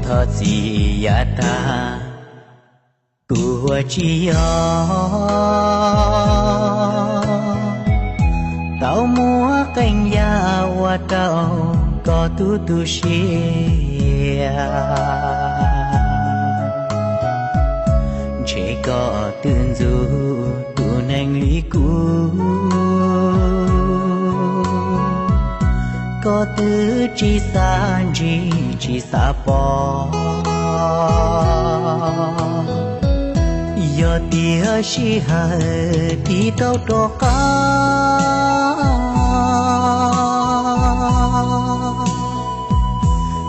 Thov txim yav tag kuv ua tsis yog, tau muab qee yam ua rau koj tu tu siab. Ntshe koj twb ntxub tus neeg li kuv, koj twb tsis xav ntsia tsis xav pom. Yog tias sij hawm tiv tau rov qab,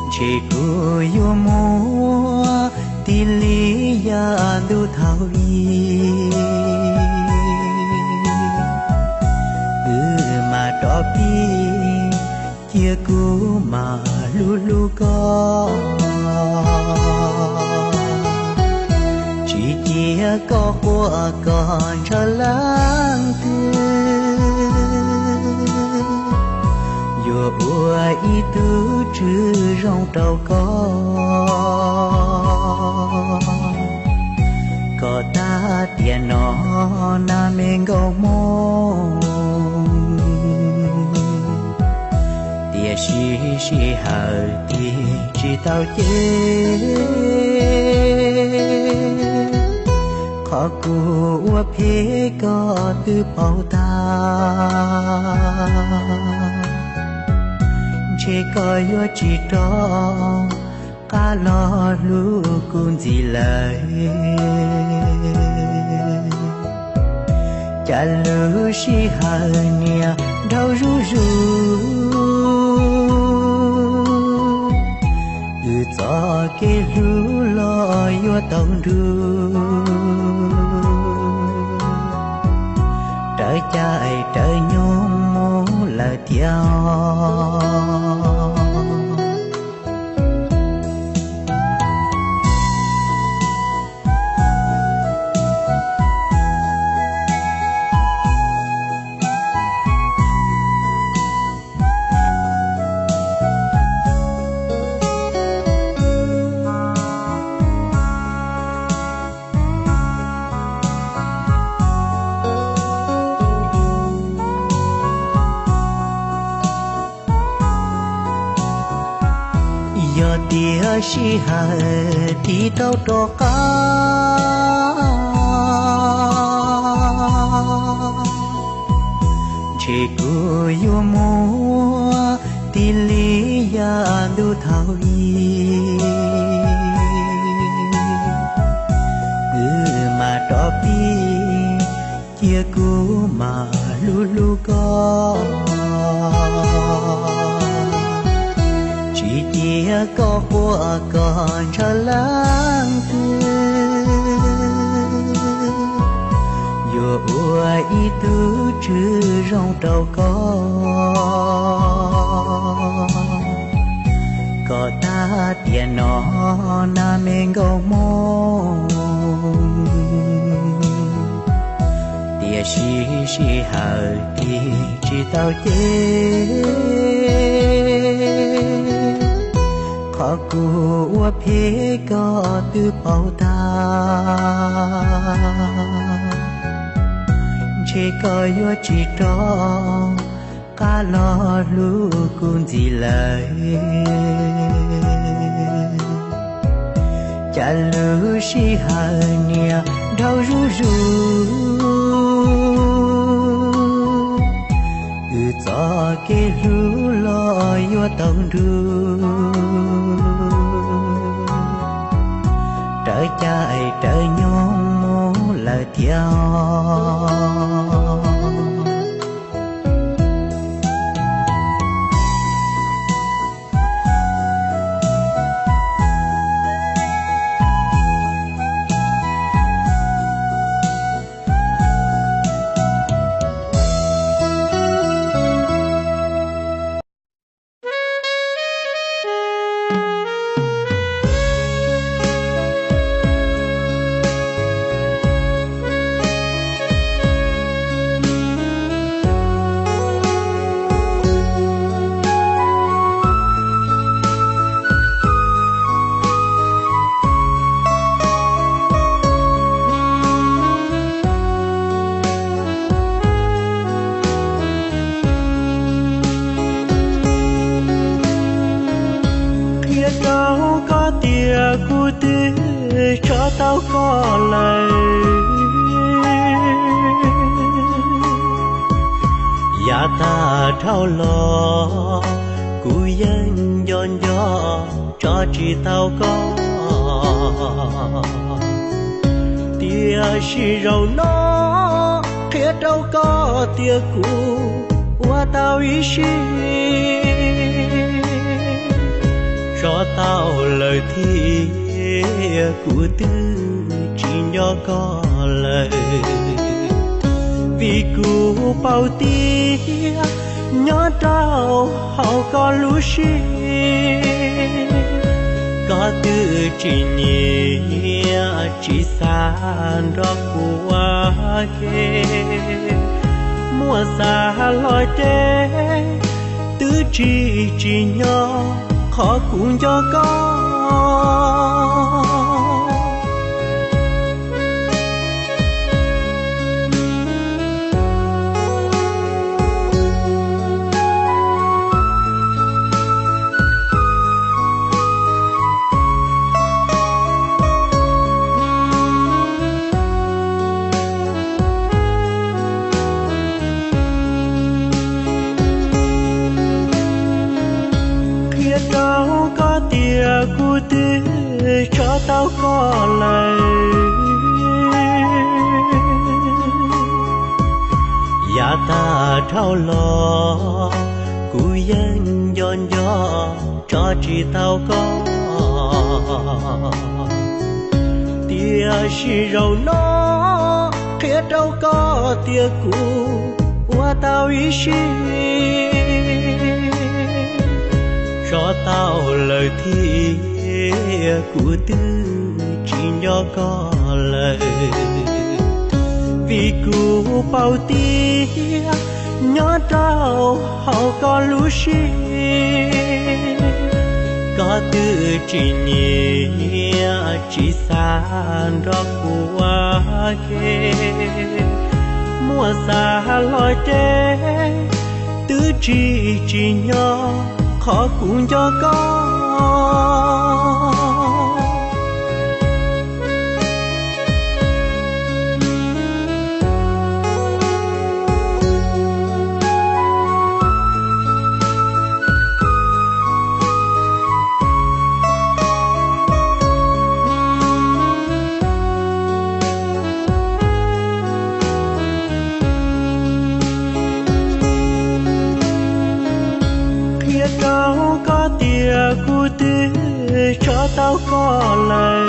ntshe kuv yuav muaj tig li yam ntuj thaum i. Wb mam rov pib, cia kuv mam hlub hlub koj. Tsis cia koj quaj koj ntshaw leej twg, yuav ua ib tug tswv zoo rau koj. Koj tag tiam no nag me nkauj Hmoob, tiam sis sij hawm tig tsis tau ces, qhov kuv ua phem koj twb paub tag. Ntshe koj yuav tsis rov qab los hlub kuv ntxiv lawm. Cas lub sij hawm niaj dhau zuj zus, wb txoj kev hlub los yuav tau nrug, rawv caij rawv nyoog mus lawm thiab. Yog tias sij hawm tiv tau rov qab, ntshe kuv yuav muaj tig li yam ntuj thaum i. Wb mam rov pib, cia kuv mam hlub hlub koj. Tsis cia koj quaj koj ntshaw leej twg, yuav ua ib tug tswv zoo rau koj. Koj tag tiam no nag me nkauj Hmoob, tiam sis sij hawm tig tsis tau ces, qhov kuv ua phem koj twb paub tag. Ntshe koj yuav tsis rov qab los hlub kuv ntxiv lawm. Cas lub sij hawm niaj dhau zuj zus, wb txoj kev hlub los yuav tau nrug, rawv caij rawv nyoog mus lawm thiab. lawm. Yav tag dhau los kuv yeej nco nco tso tsis tau koj, tiam sis zaum no qhia rau koj tias kuv ua tau ib siab. Tso tau lawm thiab kuv twb tsis nco koj lawm, vim kuv paub tias nyob rau hauv koj lub siab, koj twb tsis nyiam tsis xav nrog kuv ua ke. Muaj xav los ces twb tsis tsim nyog qhov kuv nco koj. Qhia rau koj tias kuv twb tso tau koj lawm. Yav tag dhau los kuv yeej nco nco tso tsis tau koj, tiam sis zaum no qhia rau koj tias kuv ua tau ib siab. Tso tau lawm thiab kuv twb tsis nco koj lawm, vim kuv paub tias nyob rau hauv koj lub siab, koj twb tsis nyiam tsis xav nrog kuv ua ke. Muaj xav los ces twb tsis tsim nyog qhov kuv nco koj. Qhia rau koj tias kuv twb tso tau koj lawm.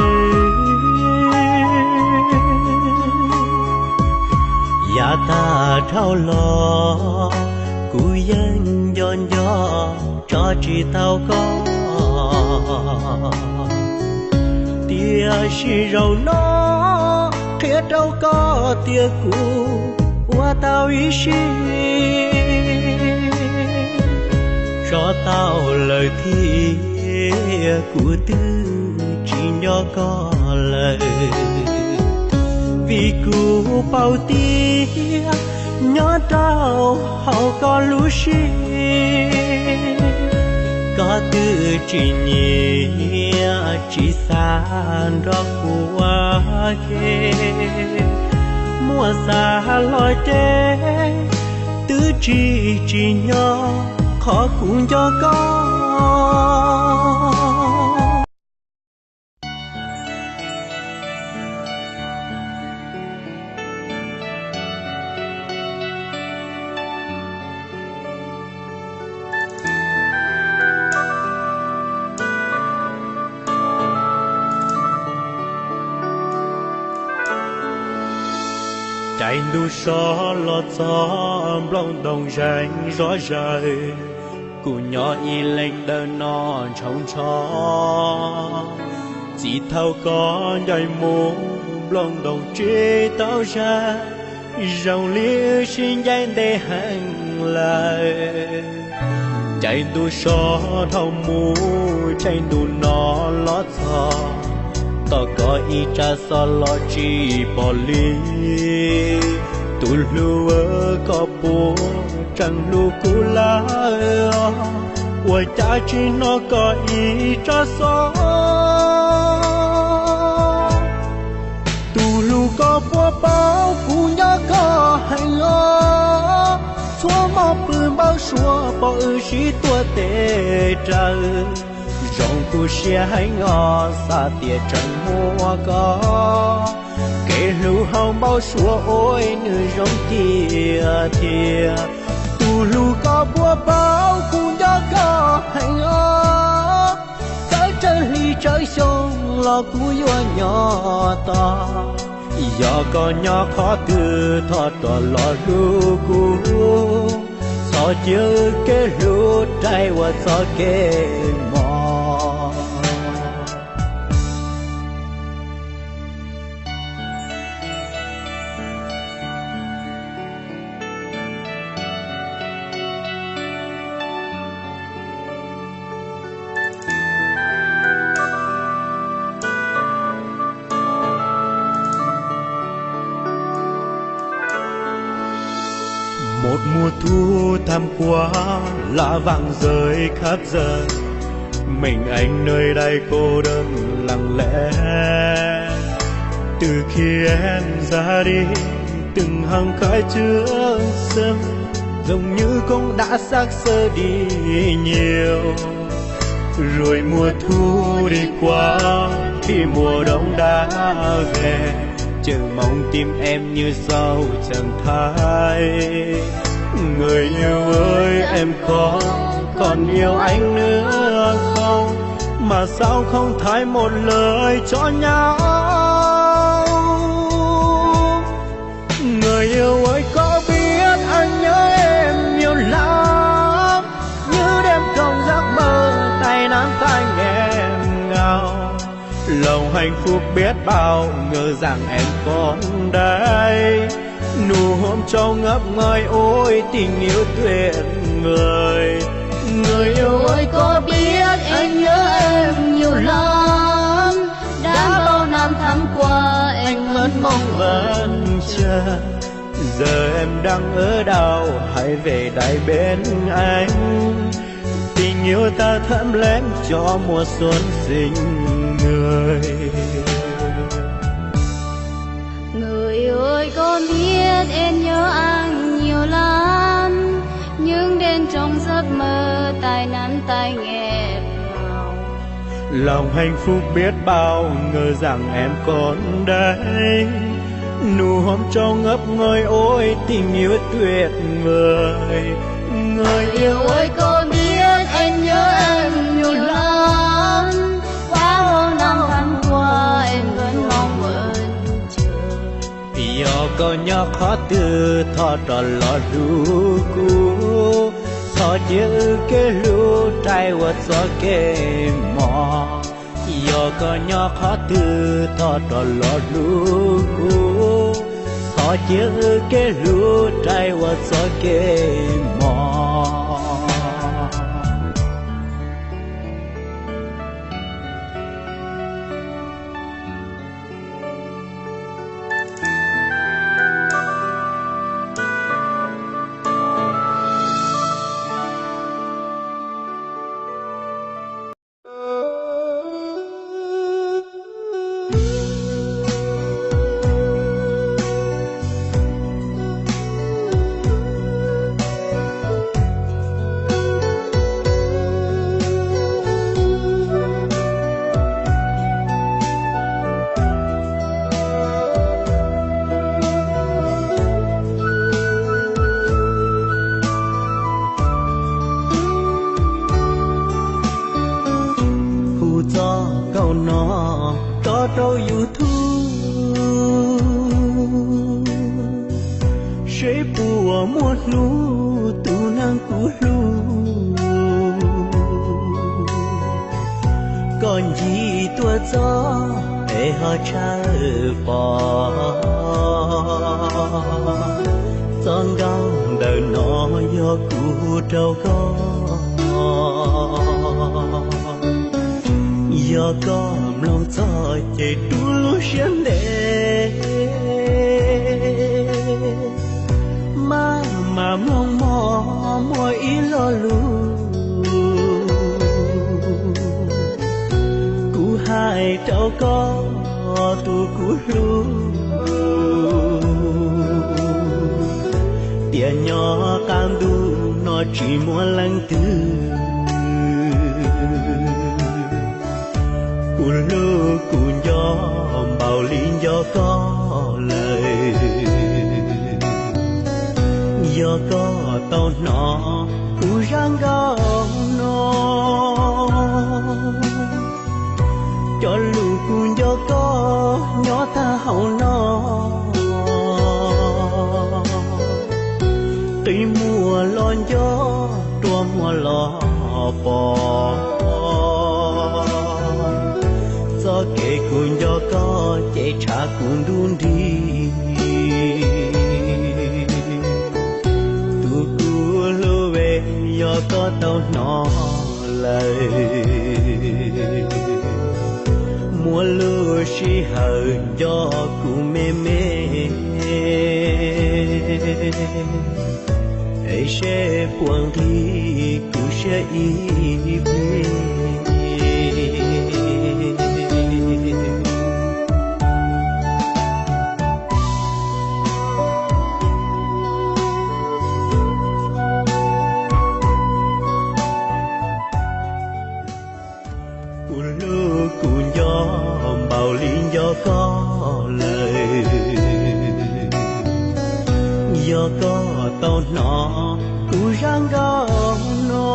Yav tag dhau los kuv yeej nco nco tso tsis tau koj, tiam sis zaum no qhia rau koj tias kuv ua tau ib siab. Tso tau lawm thiab kuv twb tsis nco koj lawm, vim kuv paub tias nyob rau hauv koj lub siab, koj twb tsis nyiam tsis xav nrog kuv ua ke. Muaj xav los ces twb tsis tsim nyog qhov kuv nco koj. Caij ntuj so los txog nplooj ntoos zeeg zov zaws, kuv nyob ib leeg dawm no ntshaus ntsho. Txij thaum koj ncaim mus nplooj ntoos tsis tau zag, zoo li wb sib ncaim ntev heev lawm. Caij ntuj so dhau mus caij ntuj no los txog, tos koj ib tsam xov los tsis pom li. Tus hlub, koj puas tseem hlub kuv lawm? Ua cas tsis hnov koj ib tsam xov? Lug koj puas paub kuv nco koj heev os, txhua hmo pw npau suav pom wb sib tuav tes raws. Zoo tu siab heev os xav tias tseem muaj koj, kev hlub hauv npau suav ua nws zoo tiag tiag. Tus hlub koj puas paub kuv nco koj heev os, txawm tsawg hli tsawg xyoo los kuv yuav nyob tos. Yog koj nyob qhov twg thov rov los hlub kuv, txhob cia wb kev hlub raim ua txoj kev mos. Một mùa thu thắm qua, lá vàng rơi khắp giờ. Mình anh nơi đây cô đơn lặng lẽ. Từ khi em ra đi, từng hàng khói trước sân, giống như cũng đã xác xơ đi nhiều. Rồi mùa thu đi qua, khi mùa đông đã về, chợt mong tim em như sầu chẳng thấy. Người yêu ơi, em có còn yêu anh nữa không? Mà sao không thèm một lời cho nhau? Người yêu ơi, có biết anh nhớ em nhiều lắm, như đêm trong giấc mơ, tay nắm tay nghẹn ngào. Lòng hạnh phúc biết bao, ngờ rằng em còn đây. Nụ hôn trong ngập ngừng, ôi tình yêu tuyệt vời. Người yêu ơi, có biết anh nhớ em nhiều lắm, đã bao năm tháng qua, anh vẫn mong vẫn chờ. Giờ em đang ở đâu, hãy về đây bên anh. Tình yêu ta thắm lên cho mùa xuân sinh người. Người ơi, có biết em nhớ anh nhiều lắm, những đêm trong giấc mơ, tay nắm tay nghẹn ngào. Lòng hạnh phúc biết bao, ngờ rằng em còn đây. Nụ hôn trong ngập ngừng, ôi tình yêu tuyệt vời. Người yêu ơi, có biết em nhớ em nhiều lắm, bao năm tháng qua, em vẫn mong vẫn chờ. Yog koj nyob qhov twg thov rov los hlub kuv, txhob cia wb kev hlub raim ua txoj kev mos. Yog koj nyob qhov twg thov rov los hlub kuv, txhob cia wb kev hlub raim ua txoj kev mos. Hu txoj kaum no tso rau YouTube, seb puas muaj hlub tus neeg kuv hlub. Koj ncig tuaj txog es ho tshawb pom, txoj nkauj ntawm no yog kuv rau koj. Yog koj mloog txog ces rub lub siab ntev, maj mam mloog mog muaj ib lo lus kuv hais rau koj tus kuv hlub. Ntuj no tsis muaj leej twg kuv hlub kuv nco npaum li nco koj lawm. Yog koj tau hnov kuv zaj nkauj no, cov lus kuv nco koj nyob tag hauv no, qi muag los nco, rua muag los pom. Txoj kev kuv nco koj ces tshav kuv ntub nrig. Tus kuv hlub es, yog koj tau hnov lawm, muaj lub sij hawm nco kuv me me, es seb puas nqhis kuv siab ib pliag. Kuv hlub kuv nco npaum li nco koj lawm. Yog koj tau hnov kuv zaj nkauj no,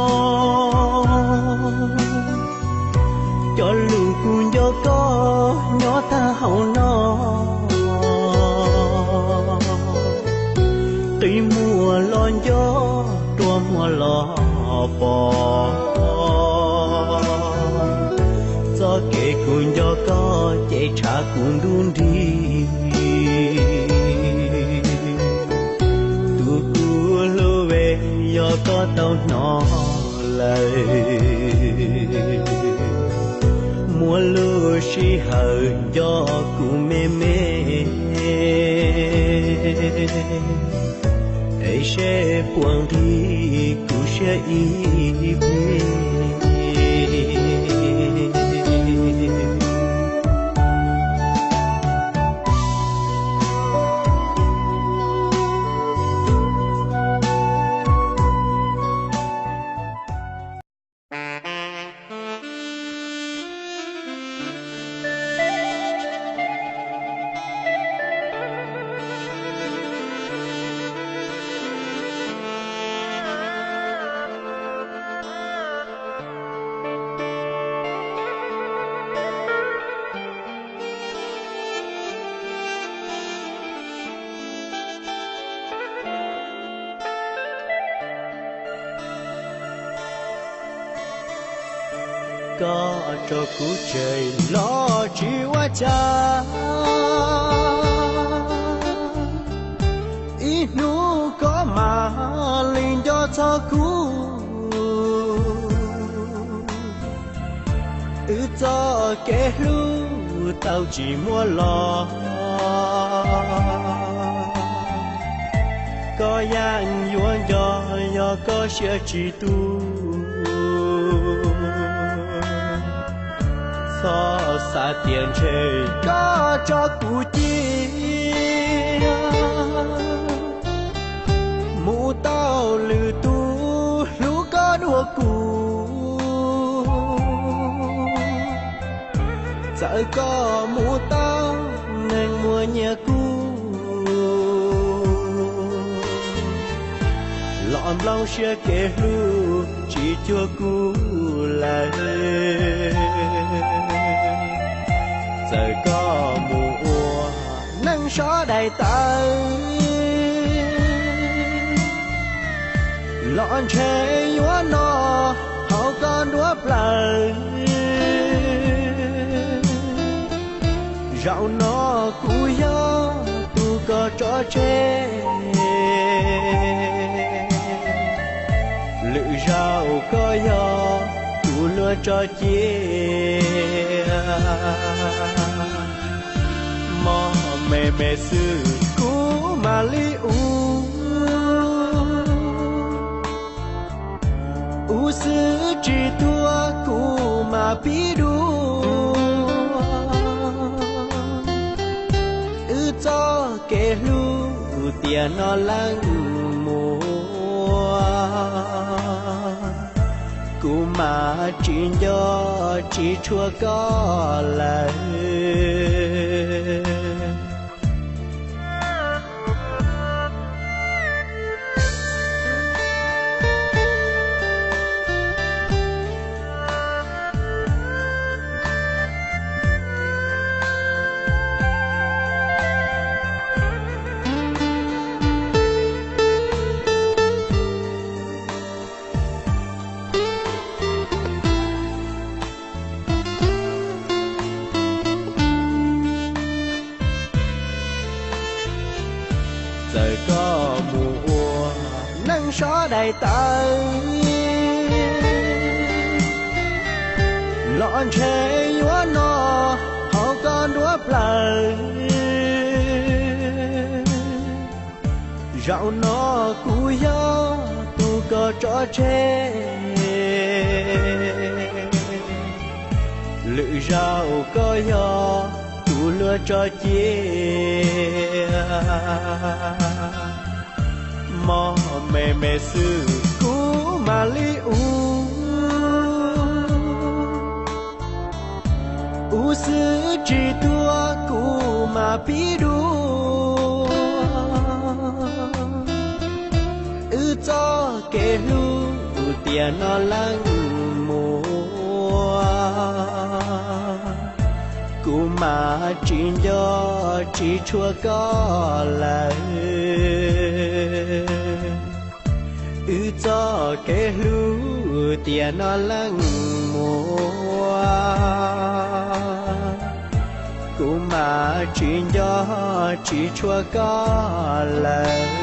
cov lus kuv nco koj nyob tag hauv no, qi muag los nco, rua muag los pom. Txoj kev kuv nco koj ces tshav kuv ntub nrig. Tus kuv hlub es, yog koj tau hnov lawm, muaj lub sij hawm nco kuv me me, es seb puas nqhis kuv siab ib pliag. Koj tso kuv tseg los tsis ua cas, ib hnub koj mam li nco txog kuv. Wb txoj kev hlub tau tsis muaj los, koj yeej yuav nco, yog koj siab tsis tu. Txhob xav tias ntshe koj tso kuv cia mus tau lwm tus hlub koj dua kuv. Txawm koj mus tau neeg muaj nyiaj kuv, los nplooj siab kev hlub tsis cuag kuv lawm. Txawm koj mus ua neeg sov daim tawv, los ntshe yuav noj hauv koj nruab plawv. Zaum no kuv yog tus koj tso tseg, lwm zaus koj yog tus luag tso cia. Mog me me xwb kuv mam li ua, ua xwb tsis tuag kuv mam pib dua. Wb txoj kev hlub tiam no leej muaj Kuv mas tsis nco tsis tshua koj lawm. Txawm koj mus ua neej sov daim tawv los ntshe yuav noj hauv koj nruab plawv. Zaum no kuv yog tus koj tso tseg, lwm zaus koj yog tus luag tso cia. Mog me me xwb kuv mam li ua, ua xwb tsis tuag kuv mam pib dua. Wb txoj kev hlub tiam no leej muaj, kuv mas tsis nco tsis tshua koj lawm. Wb txoj kev hlub tiam no leej muaj, kuv mas tsis nco tsis tshua koj lawm.